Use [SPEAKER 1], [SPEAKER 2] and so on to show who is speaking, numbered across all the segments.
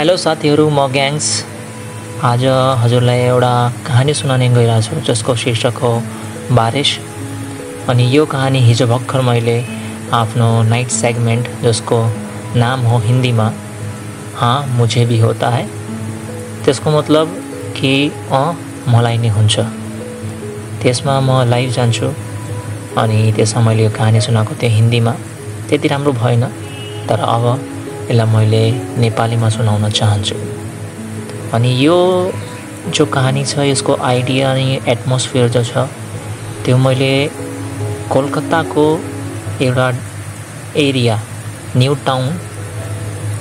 [SPEAKER 1] Hello साथीहरू, म gangs आज हजुरलाई एउटा कहानी सुनाउने गइरहेको छु जसको शीर्षक हो बारिश। अनि यो कहानी हिजो भर्खर मैले आफ्नो नाइट सेगमेन्ट जसको नाम हो हिन्दीमा हाँ मुझे भी होता है, त्यसको मतलब कि मलाई नै हुन्छ, त्यसमा म लाइभ जान्छु। अनि त्यसमा मैले यो कहानी सुनाएको थिएँ हिन्दीमा, त्यति राम्रो भएन, तर अब यसलाई मैले नेपालीमा सुनाउन चाहन्छु। अनि यो जो कहानी छ यसको आइडिया अनि एटमोस्फियर जो छ त्यो मैले कोलकाताको एउटा एरिया न्यू टाउन,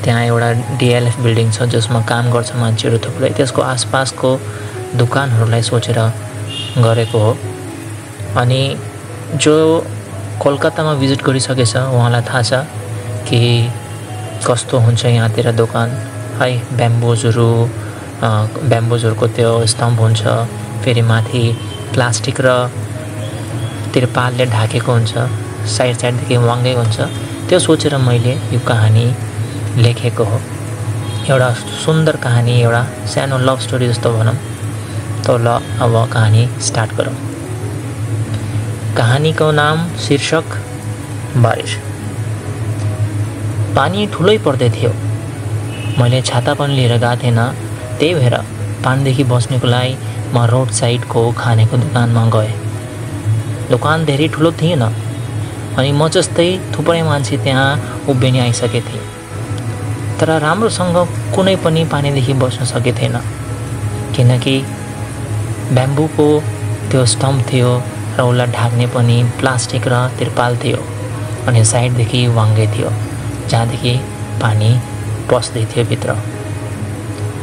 [SPEAKER 1] त्यहाँ एउटा डिएलएफ बिल्डिङ छ जसमा काम गर्छ मान्छेहरू थुप्रै, त्यसको आसपासको दोकानहरूलाई सोचेर गरेको हो। अनि जो कोलकातामा भिजिट गरिसकेछ उहाँलाई थाहा छ कि कस्तो हुन्छ यहाँतिर दोकान है। ब्याम्बोजहरूको त्यो स्तम्भ हुन्छ, फेरि माथि प्लास्टिक र तिरपालले ढाकेको हुन्छ, साइडदेखि वाङ्गै हुन्छ। त्यो सोचेर मैले यो कहानी लेखेको हो। एउटा सुन्दर कहानी, एउटा सानो लभ स्टोरी जस्तो भनौँ। त ल अब कहानी स्टार्ट गरौँ। कहानीको नाम शीर्षक बारिश। पानी ठुलै पर्दै थियो। मैले छाता पनि लिएर गएको थिएन, त्यही भएर पानीदेखि बस्नेको लागि म रोड साइडको खानेको दोकानमा गएँ। दोकान धेरै ठुलो थिएन अनि म जस्तै थुप्रै मान्छे त्यहाँ उभिने आइसके थिए, तर राम्रोसँग कुनै पनि पानीदेखि बस्न सके थिएन किनकि ब्याम्बूको त्यो स्टम्प थियो र उसलाई ढाक्ने पनि प्लास्टिक र तिरपाल थियो अनि साइडदेखि वाङ्गै थियो जहाँदेखि पानी पस्दै थियो भित्र।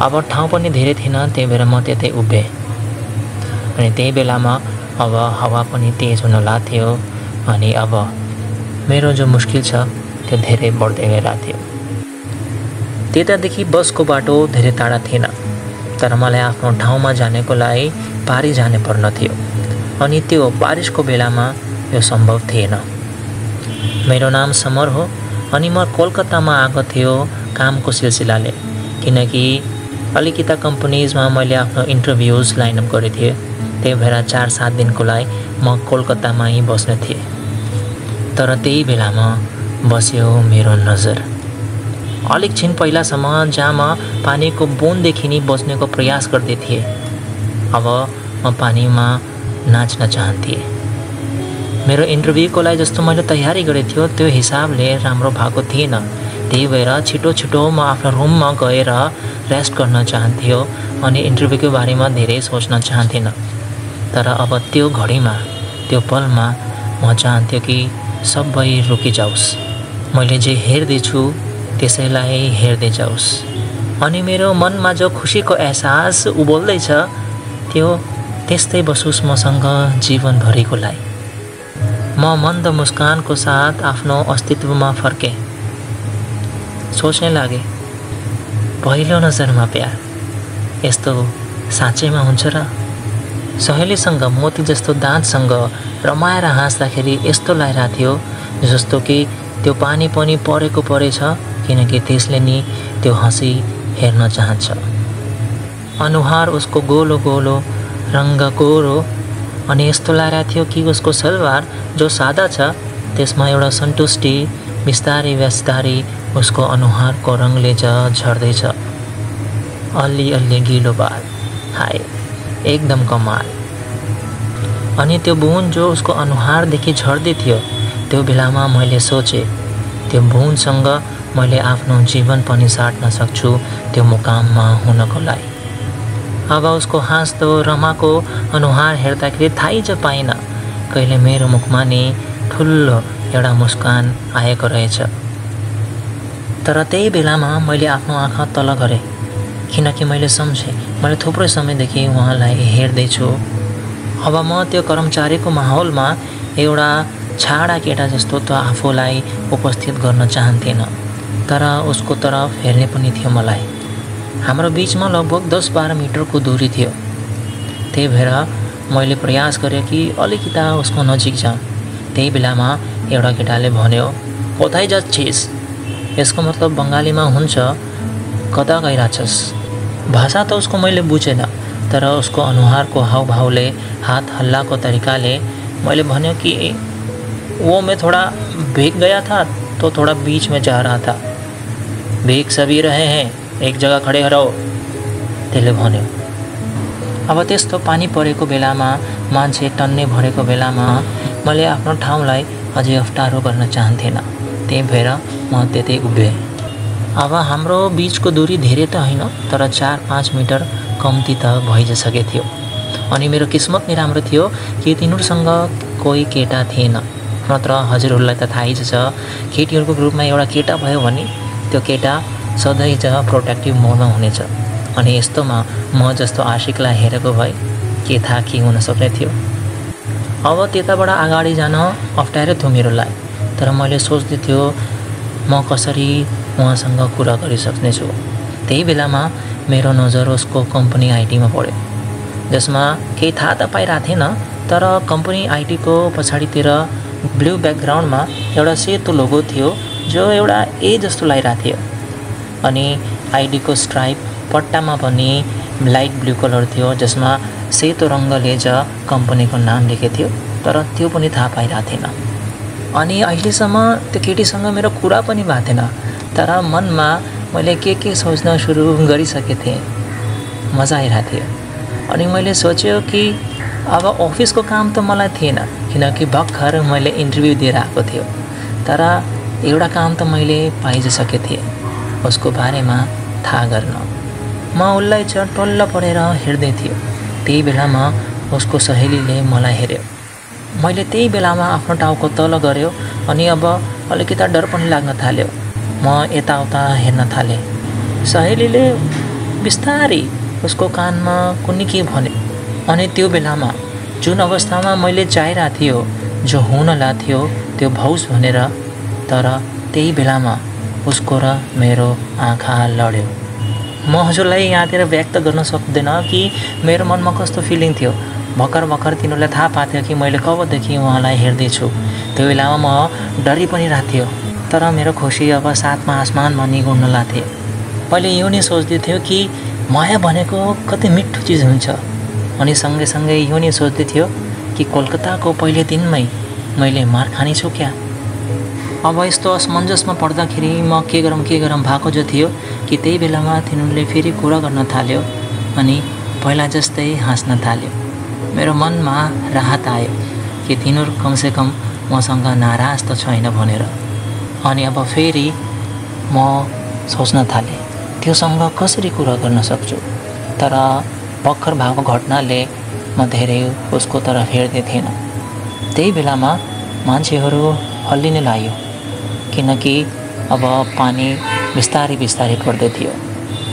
[SPEAKER 1] अब ठाउँ पनि धेरै थिएन, त्यही भएर म त्यतै उभिएँ। अनि त्यही बेलामा अब हावा पनि तेज हुन लाग्थ्यो अनि अब मेरो जो मुस्किल छ त्यो धेरै बढ्दै गइरहेको थियो। त्यतादेखि बसको बाटो धेरै टाढा थिएन, तर मलाई आफ्नो ठाउँमा जानेको लागि पारी जाने पर्न थियो अनि त्यो बारिसको बेलामा यो सम्भव थिएन। मेरो नाम समर हो अनि म कोलकातामा आएको थियो कामको सिलसिलाले, किनकि अलिकता कम्पनीजमा मैले आफ्नो इन्टरभ्युज लाइनअप गरेको थिएँ। त्यही भएर 4-7 दिनको लागि म कोलकातामा ही बस्ने थिएँ। तर त्यही बेलामा बस्यो मेरो नजर अलिक छिन पहिलासम्म जहाँ म पानीको बुन्ददेखि नै बस्नेको प्रयास गर्दै थिएँ। अब म पानीमा नाच्न चाहन्थेँ। मेरो इन्टरभ्यूको लागि जस्तो मैले तयारी गरेको थियो त्यो हिसाबले राम्रो भएको थिएन, त्यही भएर छिटो म आफ्नो रुममा गएर रेस्ट गर्न चाहन्थ्यो अनि इन्टरभ्यूको बारेमा धेरै सोच्न चाहन्थिनँ। तर अब त्यो घडीमा त्यो पलमा म चाहन्थ्यो कि सबै रोकिजाओस्, मैले जे हेर्दैछु त्यसैलाई हेर्दै जाओस् अनि मेरो मनमा जो खुसीको एहसास उबल्दैछ त्यो त्यस्तै बसोस् मसँग जीवनभरिको लागि। म मन्द मुस्कानको साथ आफ्नो अस्तित्वमा फर्केँ। सोच्ने लागे, पहिलो नजरमा प्यार यस्तो साँच्चैमा हुन्छ र? सहेलीसँग मोती जस्तो दाँतसँग रमाएर हाँस्दाखेरि यस्तो लागिरहेको थियो जस्तो कि त्यो पानी पनि परेको परेछ, किनकि त्यसले नि त्यो हँसी हेर्न चाहन्छ। अनुहार उसको गोलो गोलो, रङ्ग गोरो अनि यस्तो लागिरहेको थियो कि उसको सलवार जो सादा छ त्यसमा एउटा सन्तुष्टि बिस्तारै बिस्तारै उसको अनुहारको रङले झर्दैछ। अलि गिलो बाल, हाय एकदम कमाल। अनि त्यो बुन जो उसको अनुहारदेखि झर्दै थियो त्यो बेलामा मैले सोचेँ त्यो बुनसँग मैले आफ्नो जीवन पनि साट्न सक्छु त्यो मुकाममा हुनको लागि। अब उसको हाँस्दो रमाको अनुहार हेर्दाखेरि थाहै च पाइनँ कहिले मेरो मुखमा नि ठुलो एउटा मुस्कान आएको रहेछ। तर त्यही बेलामा मैले आफ्नो आँखा तल गरेँ किनकि मैले सम्झेँ मैले थुप्रै समयदेखि उहाँलाई हेर्दैछु। अब म त्यो कर्मचारीको माहौलमा एउटा छाडा केटा जस्तो त आफूलाई उपस्थित गर्न चाहन्थेन, तर उसको तरफ हेर्ने पनि थियो मलाई। हाम्रो बिचमा लगभग 10-12 मिटरको दूरी थियो, त्यही भएर मैले प्रयास गरेँ कि अलिकता उसको नजिक जाऊँ। त्यही बेलामा एउटा केटाले भन्यो, कोथाइ जाच्छिस? यसको मतलब बङ्गालीमा हुन्छ कता गइरहेछस्? भाषा त उसको मैले बुझेन, तर उसको अनुहारको हावभावले, हाथ हल्लाको तरिकाले मैले भन्यो कि वो मैं थोड़ा भीग गया था तो थोड़ा बीच में जा रहा था। भीग सभी रहे हैं, एक जगह खडे रहो, त्यसले भन्यो। अब त्यस्तो पानी परेको बेलामा, मान्छे टन्ने भरेको बेलामा मैले आफ्नो ठाउँलाई अझै अप्ठ्यारो गर्न चाहन्थेन। त्यही भएर म त्यतै उभिएँ। अब हाम्रो बिचको दूरी धेरै त होइन, तर 4-5 मिटर कम्ती त भइसकेको थियो। अनि मेरो किस्मत नै राम्रो थियो कि तिनीहरूसँग कोही केटा थिएन। नत्र हजुरहरूलाई त थाहै छ, केटीहरूको ग्रुपमा एउटा केटा भयो भने त्यो केटा सधैँ प्रोटेक्टिभ मोडमा हुनेछ। अनि यस्तोमा म जस्तो आशिकलाई हेरेको भए के थाहा के हुन सक्ने थियो। अब त्यताबाट अगाडि जान अप्ठ्यारो थियो मेरो लागि, तर मैले सोच्दै थियो म कसरी उहाँसँग कुरा गरिसक्नेछु। त्यही बेलामा मेरो नजर उसको कम्पनी आइटीमा पऱ्यो, जसमा केही थाहा त पाइरहेको थिएन, तर कम्पनी आइटीको पछाडितिर ब्लू ब्याकग्राउन्डमा एउटा सेतो लोगो थियो जो एउटा ए जस्तो लागिरहेको थियो। अनि आइडीको स्ट्राइप पट्टामा पनि लाइट ब्लू कलर थियो, जसमा सेतो रङ्गले कम्पनीको नाम लेखेको थियो, तर त्यो पनि थाहा पाइरहेको थिएन। अनि अहिलेसम्म त्यो केटीसँग मेरो कुरा पनि भएको थिएन, तर मनमा मैले के सोच्न सुरु गरिसकेको थिएँ। मजा आइरहेको थियो। अनि मैले सोच्यो कि अब अफिसको काम त मलाई थिएन, किनकि भर्खर मैले इन्टरभ्यू दिएर आएको थियो, तर एउटा काम त मैले पाइसकेको थिएँ, उसको बारेमा थाहा गर्न। म उसलाई टल्ल परेर हेर्दै थियो। त्यही बेलामा उसको सहेलीले मलाई हेऱ्यो। मैले त्यही बेलामा आफ्नो टाउको तल गर्यो अनि अब अलिकति डर पनि लाग्न थाल्यो। म यताउता हेर्न थालेँ। सहेलीले बिस्तारै उसको कानमा कुनै के भन्यो। अनि त्यो बेलामा जुन अवस्थामा मैले चाहिरहेको थियो, जो हुन लाग्थ्यो त्यो भौस भनेर, तर त्यही बेलामा उसको र मेरो आँखा लड्यो। म हजुरलाई यहाँतिर व्यक्त गर्न सक्दैन कि मेरो मनमा कस्तो फिलिङ थियो। भर्खर तिनीहरूलाई थाहा पाएको थियो कि मैले कबदेखि उहाँलाई हेर्दैछु। त्यो बेलामा म डरी पनि रहेको थियो, तर मेरो खुसी अब साथमा आसमानमा निगुड्न लाग्थेँ। मैले यो नै सोच्दै थियो कि माया भनेको कति मिठो चिज हुन्छ। अनि सँगै यो नै सोच्दै थियो कि कोलकाताको पहिले दिनमै मैले मार खाने छु क्या। अब यस्तो असमञ्जसमा पर्दाखेरि म के गरौँ भएको जो थियो कि त्यही बेलामा तिनीहरूले फेरि कुरा गर्न थाल्यो अनि पहिला जस्तै हाँस्न थाल्यो। मेरो मनमा राहत आयो कि तिनीहरू कमसेकम मसँग नाराज त छैन भनेर। अनि अब फेरि म सोच्न थालेँ त्योसँग कसरी कुरा गर्न सक्छु। तर भर्खर भएको घटनाले म धेरै उसको तरफ हेर्दै थिएन। त्यही बेलामा मान्छेहरू हल्लिन लाग्यो, किनकि अब पानी बिस्तारै पर्दै थियो।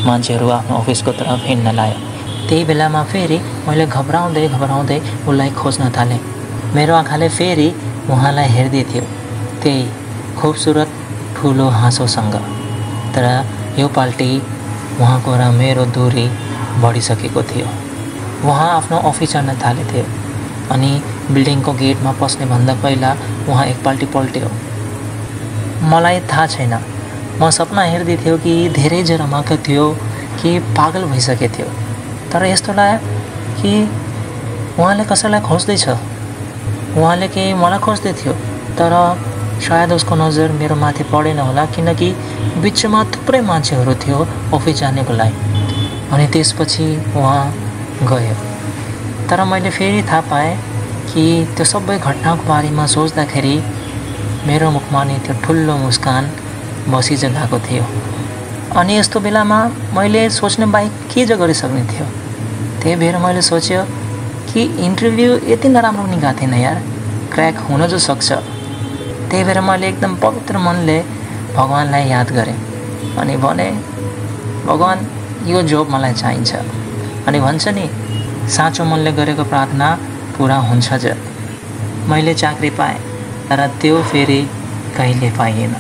[SPEAKER 1] मान्छेहरू आफ्नो अफिसको तरफ हिँड्न लाग्यो। त्यही बेलामा फेरि मैले घबराउँदै उसलाई खोज्न थालेँ। मेरो आँखाले फेरि उहाँलाई हेर्दै थियो, त्यही खुबसुरत ठुलो हाँसोसँग। तर यो पाल्टी उहाँको र मेरो दूरी बढिसकेको थियो। उहाँ आफ्नो अफिस जान थालेथे अनि बिल्डिङको गेटमा पस्ने भन्दा पहिला उहाँ एकपल्टि पल्ट्यो। मलाई थाहा छैन, म सपना हेर्दै थियो कि धेरै रमाएको थियो कि पागल भइसकेको थियो। तर यस्तो लाग्यो कि उहाँले कसैलाई खोज्दैछ, उहाँले के मलाई खोज्दै थियो। तर सायद उसको नजर मेरो माथि परेन होला, किनकि बिचमा थुप्रै मान्छेहरू थियो अफिस जानेको लागि। अनि त्यसपछि उहाँ गयो। तर मैले फेरि थाहा पाएँ कि त्यो सबै घटनाको बारेमा सोच्दाखेरि मेरो मुखमा नि त्यो ठुलो मुस्कान बसिजगाएको थियो। अनि यस्तो बेलामा मैले सोच्ने बाहेक के गरिसक्ने थियो। त्यही भएर मैले सोच्यो कि इन्टरभ्यू यति नराम्रो नि गएको थिएन यार, क्र्याक हुन जो सक्छ। त्यही भएर मैले एकदम पवित्र मनले भगवान्लाई याद गरेँ अनि भने, भगवान् यो जब मलाई चाहिन्छ। अनि भन्छ नि, साँचो मनले गरेको प्रार्थना पुरा हुन्छ। मैले चाकरी पाएँ, तर त्यो फेरि कहिले पाइएन।